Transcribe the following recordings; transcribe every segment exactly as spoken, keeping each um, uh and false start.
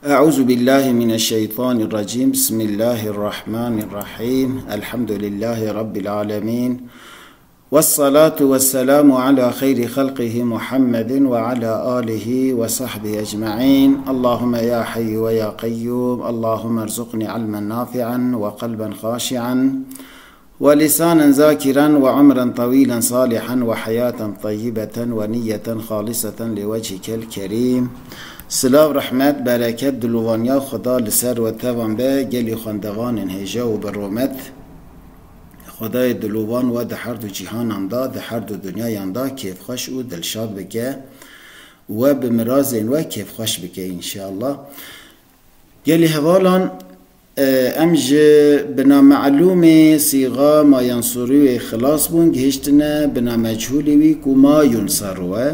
أعوذ بالله من الشيطان الرجيم. بسم الله الرحمن الرحيم. الحمد لله رب العالمين. والصلاة والسلام على خير خلقه محمد وعلى آله وصحبه أجمعين. اللهم يا حي ويا قيوم، اللهم ارزقني علما نافعا وقلبا خاشعا ولسانا ذاكرا وعمرا طويلا صالحا وحياة طيبة ونية خالصة لوجهك الكريم. Silav, rehmet, bereket, dilovaniya Xuda li ser we tevan be, gelî xwendevanên hêja û bi rûmet. Xwedayê dilovan we di her du cîhanan de, di her du dunyayan de kêfxweş û dilşad bike û we bi mirazên we kêfxweş bike înşeallah. Gelî hevalan, e, em ji bina melûmê sîxa ma yansurû wê xilas bûn, gihiştine bina meçhûlê wî ku ma yunsaru e.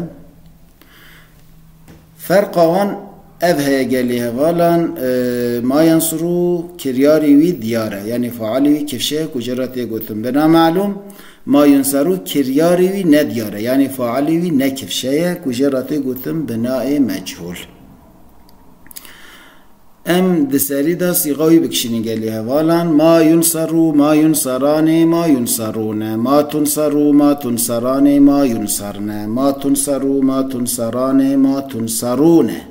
Ferqa wan ev heye gelî hevalan, e, ma yansurû kiryarî wî diyar e, yanî faalî wî kifşe ye ku jê re tê gotin bina melûm, ma yunsaru kiryarî wî nediyar e, yanî faalî wî ne kifşe ye ku jê re tê gotin binayê meçhûl. Em di serî de sîxa wî bikişînin gelî hevalan. Ma yunsaru, ma yunsaranê, ma yunsarûne. Ma tunsaru, ma tunsaranê, ma yunsarne. Ma tunsaru, ma tunsaranê, ma tunsarûne.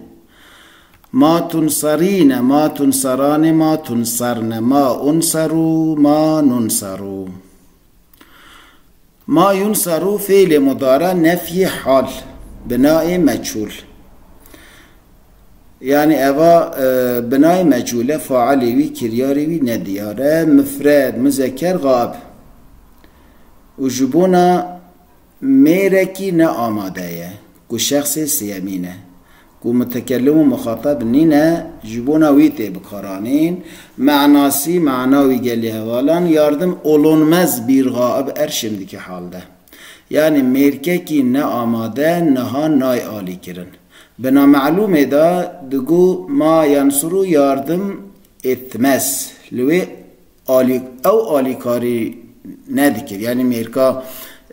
Ma tunsarîne, ma tunsaranê, ma tunsarne. Ma unsaru, ma nunsaru. Ma yunsaru fiilê mudare nefyê hal, binayê meçhûl. Yanî eva, e, binayê meçhûl e, failê wî, kiryarê wî nediyar e. Mifred, muzeker, gaib. Û ji bona mêrekî ne amade ye, ku şexsê sêyemîn e, ku mutekellim û muxatab nîne, ji bona wî tê bikaranîn. Menasî, mana wî gelî hevalan, yardım olunmaz bir gaib er şimdiki halde. Yanî mêrkekî ne amade niha nayê alîkirin. Bina melûmê de digo ma yansuru yardım etmez. Li wê alî-, ew alîkarî nedikir. Yanî mêrka,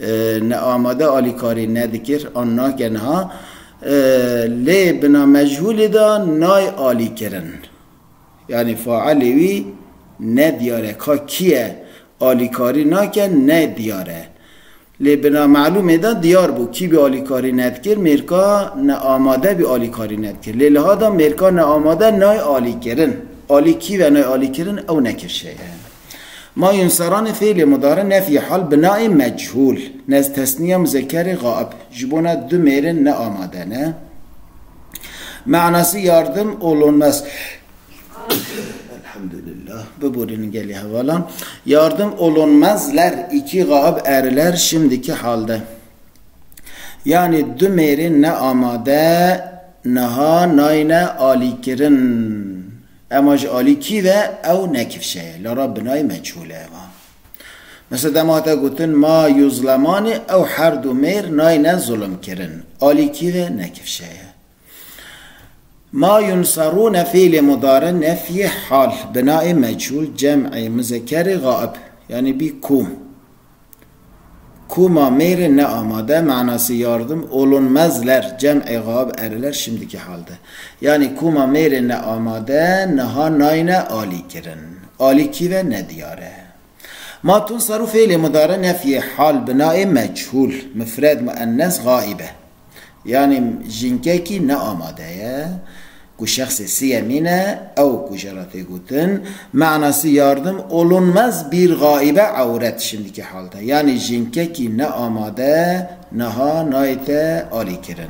e, neamade alîkarî nedikir, an nake niha. E, lê bina mechûlê de nayê alîkirin. Yanî failê wî nediyar e. Ka kî ye alîkarî nake, nediyar e. Lê bina melûmê de diyar bû. Kî bî alîkarî nedikir, mêrka neamade bî alîkarî nedikir. Lê liha de mêrka neamade nayê alîkirin. Alî kî ve nayê alîkirin, ew ne kifşe ye. Ma yunsaranê fiilê mudare nefyê hal binayê meçhûl. Nez tesniya muzekerê gaib. Ji bona du mêrên neamade ne. Manası yardım olunmaz. Elhamdülillah. Biborînin gelî hevalan. Yardım olunmazlar, iki gaib erler şimdiki halde. Yanî du mêrên ne amade niha nayne alîkirin. Ema ji alî kî ve ew ne kifşe ye. Li ra binayê meçhûl e eva. Mesela dema te gotin ma yuzlemanê, ew her du mêr nayne zulm kirin. Alî kî ve ne kifşe ye. Ma yunsarûne fiilê mudare nefyê hal, binayê meçhûl, cem'ê muzekerê gaib, yanî bî ku. Ku ma mêrê ne amade, manası yardım olunmazlar, cem'ê gaib erler şimdiki halde. Yanî ku ma mêrê ne amade, niha nayne alîkirin. Alî kî ve nediyar e. Ma tunsaru fiilê mudare nefyê hal binayê meçhûl, mifred muennes gaibe. Yanî jinkekî ne amade ye, ku şexsê siyemîn e, ew ku jê re tê gotin, manası yardım olunmaz bir gaibe ewret şimdiki halde. Yanî jinkekî ne amade, niha nayête alîkirin.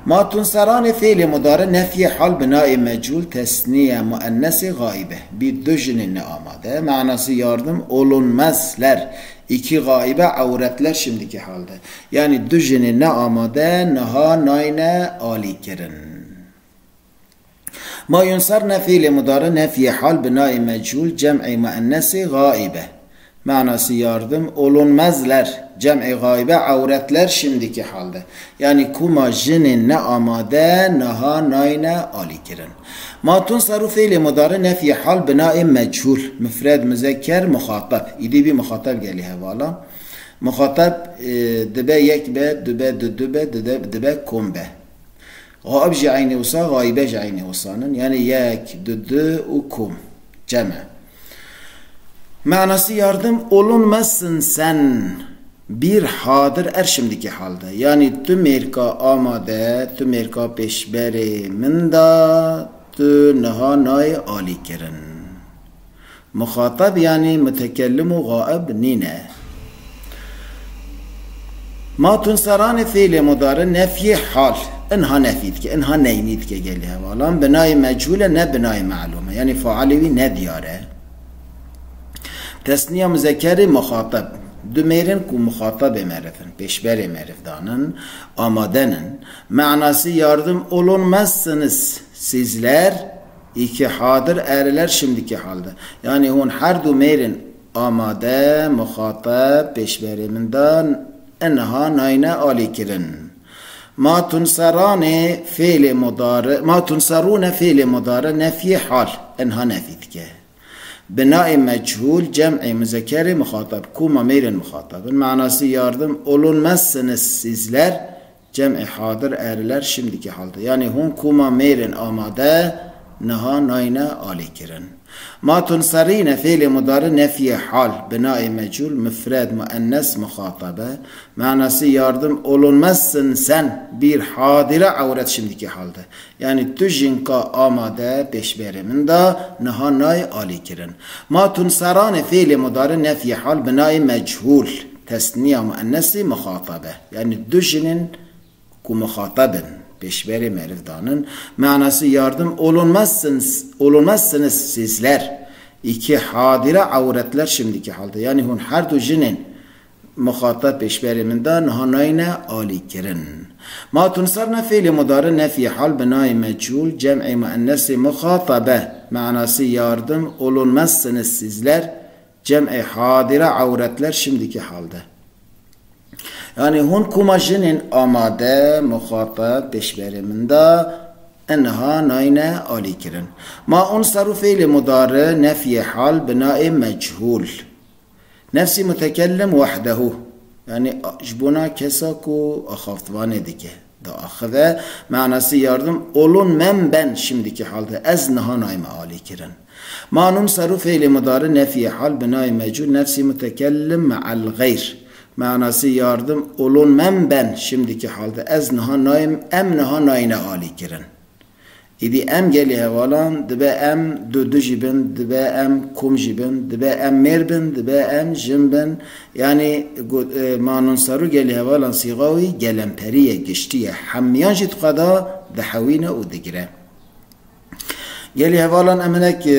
Ma tunsaranê fiilê mudare nefyê hal binayê meçhûl tesniye muennesê gaibe. Bî du jinê ne amade. Manası yardım olunmazler. İki gaibe ewretler şimdiki halde. Yanî du jinê ne amade niha nayne alîkirin. Ma yunsarne fiilê mudare nefyê hal binayê meçhûl cem'ê muennesê gaibe. Manası yardım olunmazlar. Cem'ê gaibe ewretler şimdiki halde. Yanî ku ma jinên ne amade niha nayne alîkirin. Ma tunsaru fiilê mudare nefyê hal binayê meçhûl. Mifred muzeker muxatab. Îdî bî muxatab gelî hevala. Muxatab, e, dibe yek be, dibe du, dibe, dibe, dibe kom be. Gaib jî eynî wisa, gaibe jî eynî wisan in. Yani yek, du, du û kom. Cem e. Manası yardım olunmazsın sen. Bir hadir er şimdiki halde. Yani tu mêrka amade, tu mêrka pêşberê min da, tu niha nayê alîkirin. Muxatab yani mutekellim û gaib nîne. Ma tunseranê fiilê mudari nefyê hal. Inha nefî dike, inha neynî dike gelî hevalan. Binayê mechûl e, ne binayê melûm e. Yani failê wî ne diyar e. Tesniya muzekerê muxatab. Du mêrin ku muxatabê meriv in, pêşberê meriv danin, amaden in. Manası yardım olunmazsınız sizler. İki hadir erler şimdiki halde. Yani hûn her du mêrin amade, muxatab, pêşberê min da, inha nayne alîkirin. Ma tunseranê fiilê mudari, ma tunserûne fiilê mudari nefyê hal, inha nefî dike. Binayê mechûl cem'ê muzekerê muxatab, kuma mêrin muxatab in. Manası yardım olunmazsınız sizler, cem'ê hadir erler şimdiki halde. Yani hûn kuma mêrin amade niha nayne alîkirin. Ma tunserîne fiilê mudari nefyê hal, binayê mechûl mufred muennes muxatabe. Manası yardım olunmazsın sen, bir hadire avret şimdiki halde. Yani tu jinka amade pêşberê min da niha nayê alîkirin. Ma tunseranê fiilê mudari nefyê hal binayê mechûl. Tesniya muennesî muxatabe. Yani du jinin ku muxatab in, pêşberê meriv danin. Manası yardım olunmazsınız, olunmazsınız sizler. İki hadire avretler şimdiki halde. Yani hûn her du jinên muxatab pêşberê min da niha nayne alîkirin. Ma tunserna fiilê mudari nefyê hal binayê mechûl cem'ê muennesê muxatabe. Manası yardım olunmazsınız sizler. Cem'ê hadire avretler şimdiki halde. Yani hûn kuma jinên amade, muxatab, pêşberê min da, inha nayne alîkirin. Ma unseru fiilê mudari nefyê hal binayê mechûl. Nefsî mutekellim wehdehu. Yani ji bona kesa ku axaftvanê dike. Diaxive, manası yardım olunmem ben şimdiki halde. Ez niha nayme alîkirin. Ma nunseru fiilê mudari nefyê hal binayê mechûl nefsî mutekellim me'el gayr. Manası yardım olunmem ben şimdiki halde. Ez niha nayim, em niha nayne alîkirin. Îdî em gelî hevalan dibe em du du jî bin, dibe em kom jî bin, dibe em mêr bin, dibe em jin bin. Yani got, e, ma nunseru gelî hevalan sîxa wî gelemperî ye, giştî ye. Hemiyan jî dixweda dihewîne û digire. Gelî hevalan em hinek, e,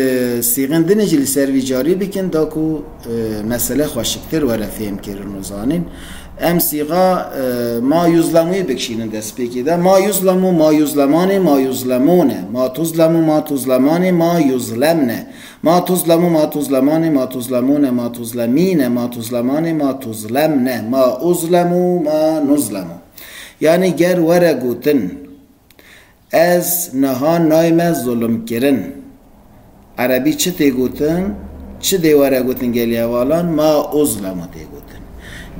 sîxên dinê jî li ser vî carî bikin, da ku, e, mesele xweşiktir were fêhmkirin û zanîn. Em sîxa, e, ma yuzlemûyê bikişînin destpêkê de. Ma yuzlemû, ma yuzlemanê, ma yuzlemûne. Ma tuzlemû, ma tuzlemanê, ma yuzlemne. Ma tuzlemû, ma tuzlemanê, ma tuzlemûne, ma tuzlemîne, ma tuzlemanê, ma tuzlemne. Ma uzlemû, ma nuzlemû. Yani ger were gotin, ez niha nayme zulmkirin. Erebî çi tê gotin? Çi dê were gotin gelî hevalan? Ma uzlemu tê gotin.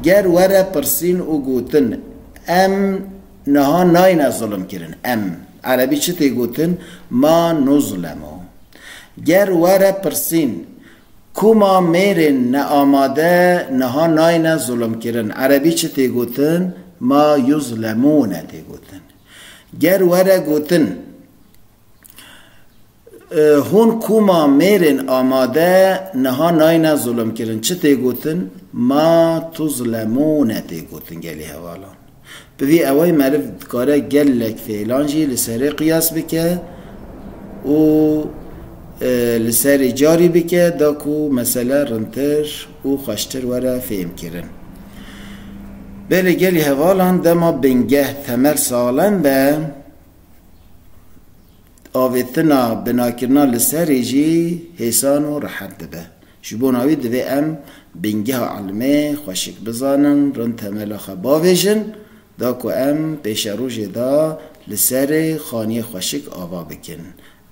Ger were pirsîn û gotin, em niha nayne zulmkirin. Em. Erebî çi tê gotin? Ma nuzlemu. Ger were pirsîn, kuma mêrên neamade niha nayne zulmkirin. Erebî çi tê gotin? Ma yuzlemûne tê gotin. Ger were gotin, e, hûn kuma mêrên amade niha nayne zulmkirin. Çi tê gotin? Ma tuzlemûne tê gotin gelî hevalan. Bi vî ewayî meriv dikare gelek fêlan jî li serê qiyas bike û, e, li serê carî bike, da ku mesele rintir û xweştir were fêhmkirin. Belê gelî hevalan dema bingeh, temel saxlem be, avêtina binakirina li serê jî hêsan û rehet dibe. Ji bona wî divê em bingeha ilmê xweşik bizanin, rind temela xwe bavêjin, da ku em pêşerojê de li serê xaniyê xweşik ava bikin.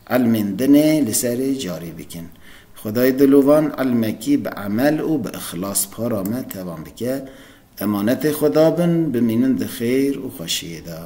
Ilmên dinê li serê carî bikin. Xwedayê dilovan ilmekî bi emel û bi ixlas para me tevan bike. Emanetê Xweda bin, bimînin di xêr û xweşiyê de.